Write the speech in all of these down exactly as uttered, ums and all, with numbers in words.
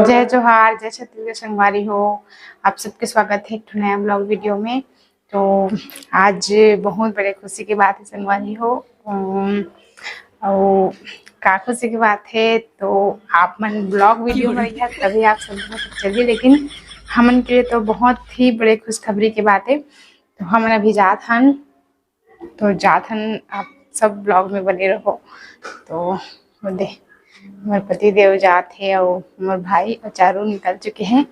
जय जोहार, जय छत्तीसगढ़ संगवारी हो, आप सबके स्वागत है एक ठो नया vlog video में। तो आज बहुत बड़े खुशी की बात है संगवारी हो, अम, अउ का खुशी की बात है तो आप मन vlog video में रहिहा तभी आप सब पता चलिए, लेकिन हमन के लिए तो बहुत ही बड़े खुशखबरी की बात है। तो हमन अभी जात हन, तो जात हन, आप सब vlog में बने रहो। तो वो दे, मोर पति देव जात हे अउ मोर भाई अउ चारू निकल चुके हैं।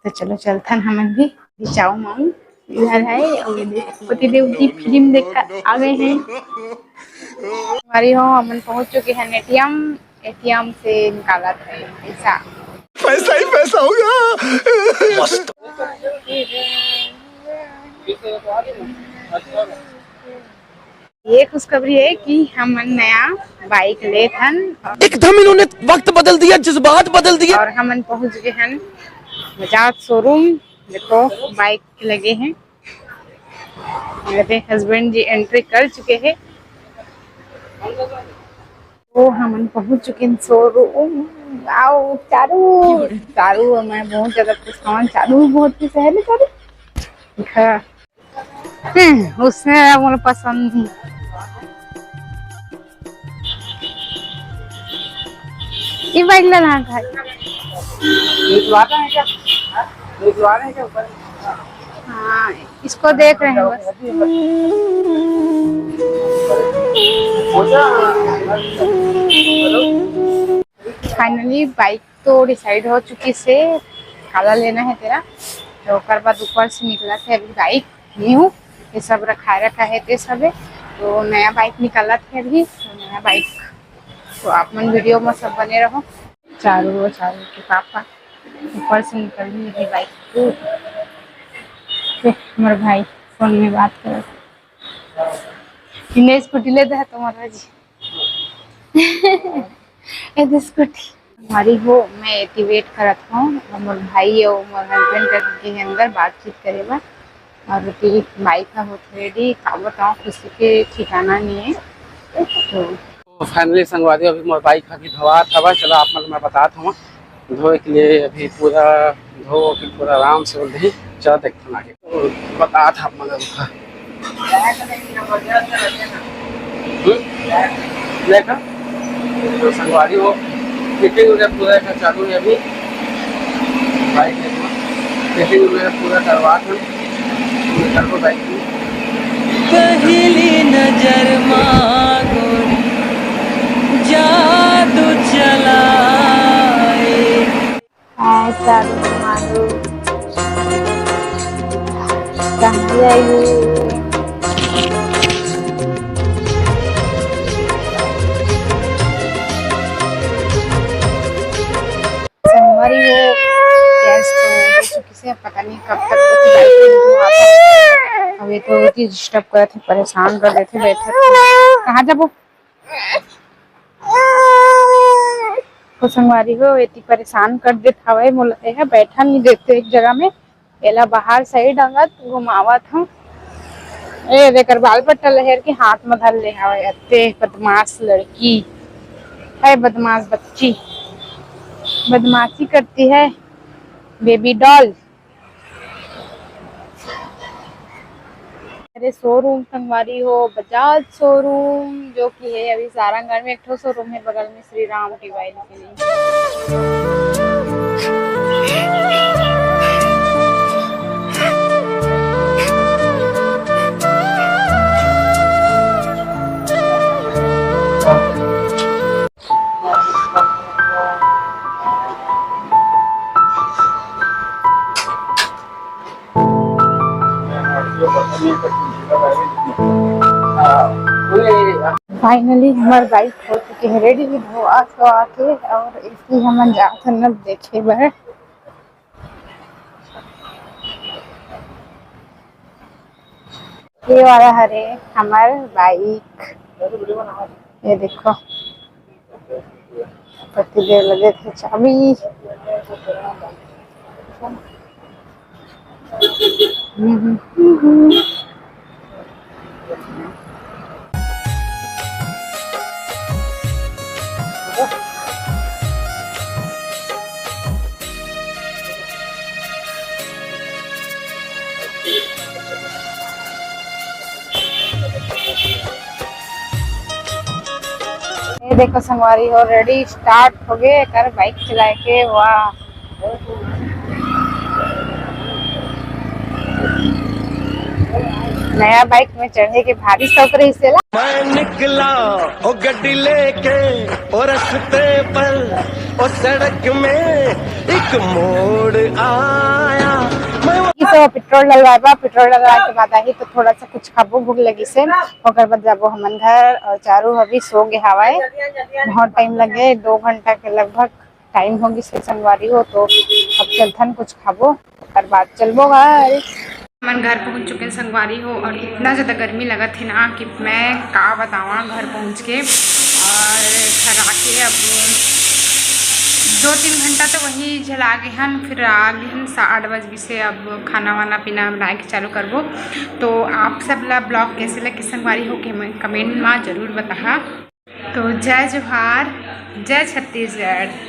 तो चलो चलथन हमन भी। चाऊ माऊ इधर है अउ ये दे, पति देव की फिल्म देख कर आ गए हैं। हमारी हो, हमन पहुंच चुके हैं एटीएम, एटीएम से निकालत है पैसा। पैसा ही पैसा होगा। मस्त। ये खुशखबरी है कि हमन नया बाइक लेत हन। एकदम इन्होंने वक्त बदल दिया, जज्बात बदल दिए। और हमन पहुंच गए हन बजाज शोरूम। देखो, बाइक लगे हैं, मेरे हस्बैंड जी एंट्री कर चुके हैं। तो हमन पहुंच चुके हैं शोरूम। आओ चारू, चारू और मैं बहुत ज्यादा खुश हवन। चारू भी बहुत खुश है ना चारू। हाँ। हम्म, उसने मोला पसंद नहीं। ये बाइक लेना है भाई। निकलवा रहे हैं क्या? निकलवा रहे हैं क्या ऊपर? हाँ, इसको देख रहे हैं बस। फाइनली बाइक तो डिसाइड हो चुकी से काला लेना है तेरा। तो ओकर बाद ऊपर से निकलत है अभी बाइक न्यू, ये सब रखा रखा है ते सबे। तो नया बाइक निकलत है अभी, तो नया बाइक। तो आप मन वीडियो में सब बने रहो। चारू और चारू के पापा ऊपर से निकल रही है बाइक। तो हमारे भाई फोन में बात कर, इन्हें स्कूटी ले दे तुम्हारा जी। ए दे स्कूटी। हमारी हो, मैं एती वेट करत हूँ, मोर भाई और मोर हस्बैंड करके अंदर बातचीत करे बर। और तेरी बाइक का होत रेडी, का बताऊँ, खुशी के ठिकाना नहीं है। तो तो फाइनली संगवारी, अभी मोर बाइक अभी धोआत हवा। चलो आप मन मैं बतात हूँ, धोए के लिए अभी पूरा धो के पूरा आराम से बोल रही। चलो देखते हैं आगे। बतात हूँ आप मन ला। हम्म? देखा? तो संगवारी हो, फिटिंग वगैरह पूरा का चालू है अभी। बाइक देखो, फिटिंग वगैरह पूरा करवा के निकल को बाइक की। पहली नजर मा गोरी जादू चलाए। ऐसा भी मानो कहाँ जाएगी? संगवारी हो, गैस तो दे चुकी से, पता नहीं कब तक वो बाइक में धुआं था। अब ये तो बहुत ही डिस्टर्ब करत है, परेशान कर देते बैठे। कहाँ जाबो? तो संगवारी हो, एती परेशान कर देत हवय मोला, एहा बैठा नहीं देते एक जगह में। एला बाहर साइड अंगत घुमावत हूँ। ए, एकर बाल पट्टा लहेर के हाथ में धर ले हवय, अत्ते बदमाश लड़की है, बदमाश बच्ची, बदमाशी करती है बेबी डॉल। अरे शोरूम संगवारी हो, बजाज शोरूम, जो कि है अभी सारंगढ़ में एक ठो शोरूम है बगल में श्री राम टीवाई के लिए। फाइनली हमर बाइक हो चुके हे रेडी, धोआ सोआ के, और इसी हमन जात हन अब देखे बर। ये वाला हरे हमर बाइक, ये देखो। पति देव ल देथे चाबी। ये देखो संगवारी हो, ready start हो गए एकर bike चलाए के। वाह, नया bike में चढ़े के भारी शौक रहिस एला। मैं निकला ओ गड्डी लेके, ओ रस्ते पर, ओ सड़क में एक मोड़ आया। मैं इसे petrol डलवाए बा, petrol डलवाए के बाद आही तो थोड़ा सा कुछ खाबो, भूख लगिस हे, ओकर बाद जाबो हमन घर। और चारू अभी सो गे हवय, बहुत time लगे, दो घंटा के लगभग time हो गिस हे संगवारी हो। तो अब चलथन कुछ खाबो, ओकर बाद चलबो घर। हमन घर पहुंच चुके हैं संगवारी हो, और इतना ज़्यादा गर्मी लगत हे ना कि मैं का बतावा घर पहुंच के। और घर आके अब दो तीन घंटा तो वहीं झेला गे हन, फिर आ गे हन सा-, आठ बजे से। अब खाना वाना पीना बनाए के चालू करबो। तो आप सब ला vlog कैसे लगे संगवारी हो, comment मा जरूर बताहा। तो जय जोहार, जय छत्तीसगढ़।